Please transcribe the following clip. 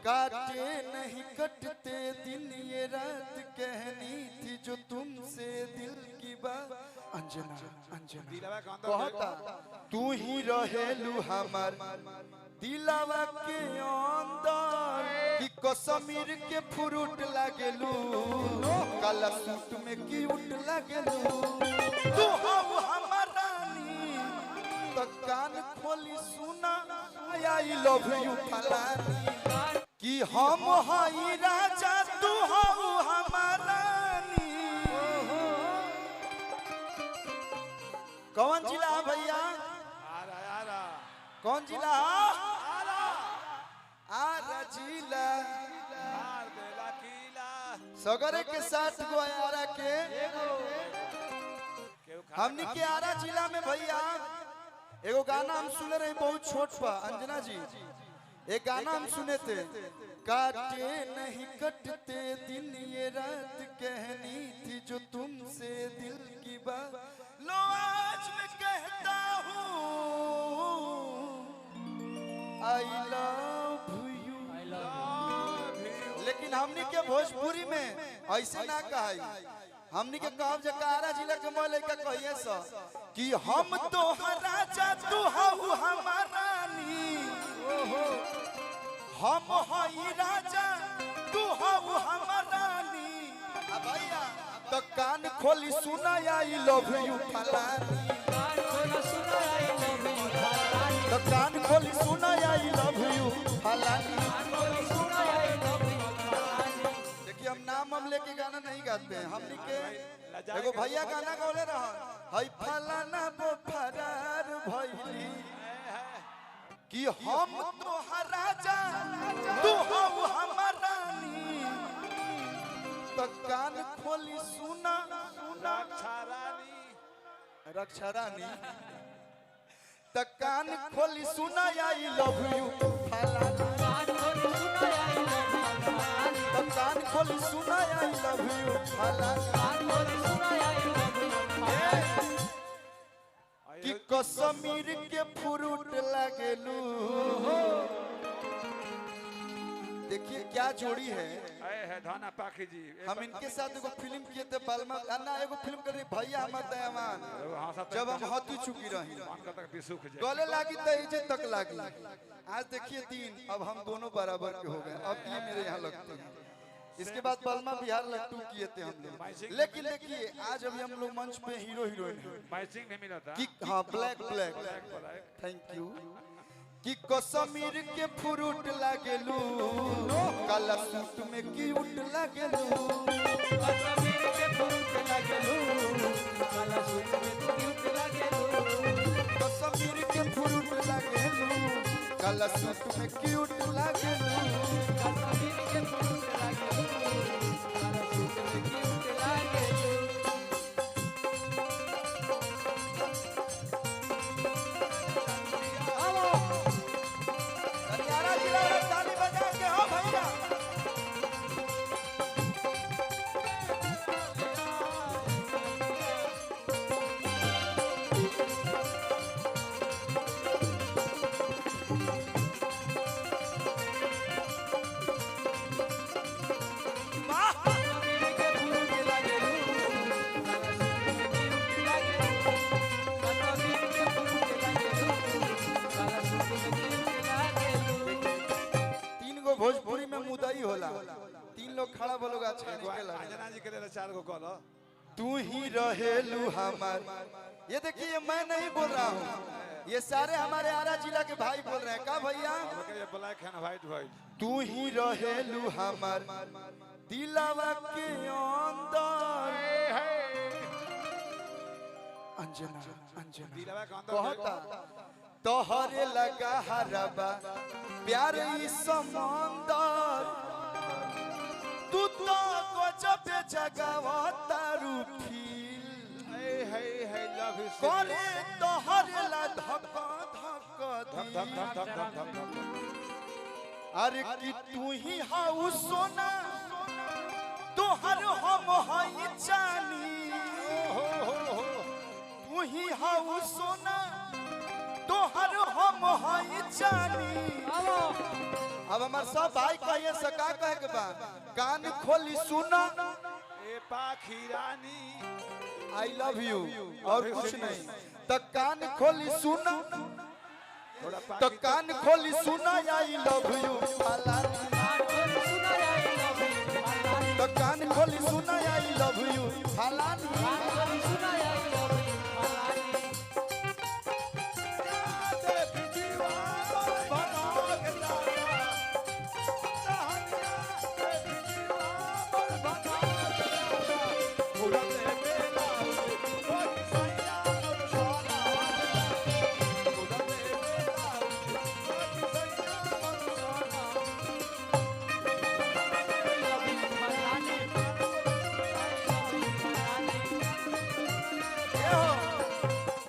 काटे नहीं कटते दिन ये रात, कहनी थी जो तुमसे दिल की बात। अंजना अंजना कहता तू ही रहेलू हमार दिलावा के अंदर, कि कश्मीर के फ्रूट लागेलू, काला सूट में क्यूट लागेलू। तू हऊ हमार रानी, तो कान खोली सुना I love you फलानी। कि हम हई राजा तू हऊ हमार रानी। कौन जिला है भैया? कौन जिला? आरा जिला। सगरे के साथ गो आरा के। हमनी के आरा जिला में भैया एगो गाना हम सुने रहे बहुत छोट पर, अंजना जी एक गाना हम सुने थे, काटे नहीं कटते दिन ये रात, कहनी थी जो तुमसे दिल की बात। लो आज मैं कहता हूँ I love you. लेकिन हमनी के भोजपुरी में ऐसे ना कहा, हमनी के कहब जे आरा जिला के मोल लइका कहिए स कि हम तो राजा तू हऊ हमार रानी, हम हई राजा तू हऊ हमार रानी। आ भैया तो कान खोली सुना I love you फलानी, तो कान खोली सुना I love you फलानी। देखिए हम नाम हम लेके गाना नहीं गाते हैं, हमनी के एगो भैया गाना गौले रहन हई फलाना बो फरार भइली, कि हम तो राजा तू हऊ हमार रानी। तो कान खोली सुना सुना रक्षा रानी, तो कान खोली सुना I love you फलानी, तो कान खोली सुना I love you फलानी। कि कश्मीर के फ्रूट लागेलू। देखिए क्या जोड़ी है। धाना पाखी जी, हम इनके साथ एगो फिल्म किए थे बालमा ना, एगो फिल्म कर रही भैया हमार दयावान, जब हम हती चुकी रही गले लागी तो इजे तक लागी। आज देखिए दिन, अब हम दोनों बराबर के हो गए, अब ये मेरे यहाँ लगते हैं। इसके बाद बलमा बिहार लट्टू किए थे हम लोग। लेकिन देखिए आज अभी हम लोग मंच पे हीरो हीरोइन हैं। मैचिंग नहीं मिला था कि हाँ ब्लैक ब्लैक thank you. कि कश्मीर के फ्रूट लागेलू, काला सूट में क्यूट लागेलू, कश्मीर के फ्रूट लागेलू, काला सूट में क्यूट लागेलू, कश्मीर के फ्रूट लागेलू, काला सूट में क्यूट लागेलू, कश्मीर के फ्रूट लागेलू, काला सूट में क्यूट लागेलू। ताली बजा के हो भैया। भोजपुरी में मुदई होला, तीन लोग खड़ा बोलोग अच्छा अंजना जी के लिए चार गो कॉल। तू ही रहेलू हमार, ये देखिए ये मैं नहीं बोल रहा हूँ, ये सारे हमारे आरा जिला के भाई बोल रहे हैं। का भैया ब्लैक एंड व्हाइट भाई। तू ही रहेलू हमार दिलावा के अंदर, अंजना अंजना कहता तोहरे लगा हरबा प्यार ई समंदर, तू तो गजब जगावा तारू फील करे तोहरे ला धक धक धक धक धक धक धक। अरे कि तू ही हाउ सोना तोहर हम हई चानी, तू ही हाउ सोना तोहर हम हई चानी। अब हमार सब भाई कहिए सका कहे के बा, कान खोली सुना ए पाखी रानी I love you और कुछ नहीं। तो कान खोली सुना, थोड़ा तो पाखी कान खोली सुना I love you फलानी। कान खोली सुना I love you फलानी। तो कान खोली सुना I love you फलानी। कान खोली सुना I love you फलानी। I love you फलानी। I love you फलानी। ए हो।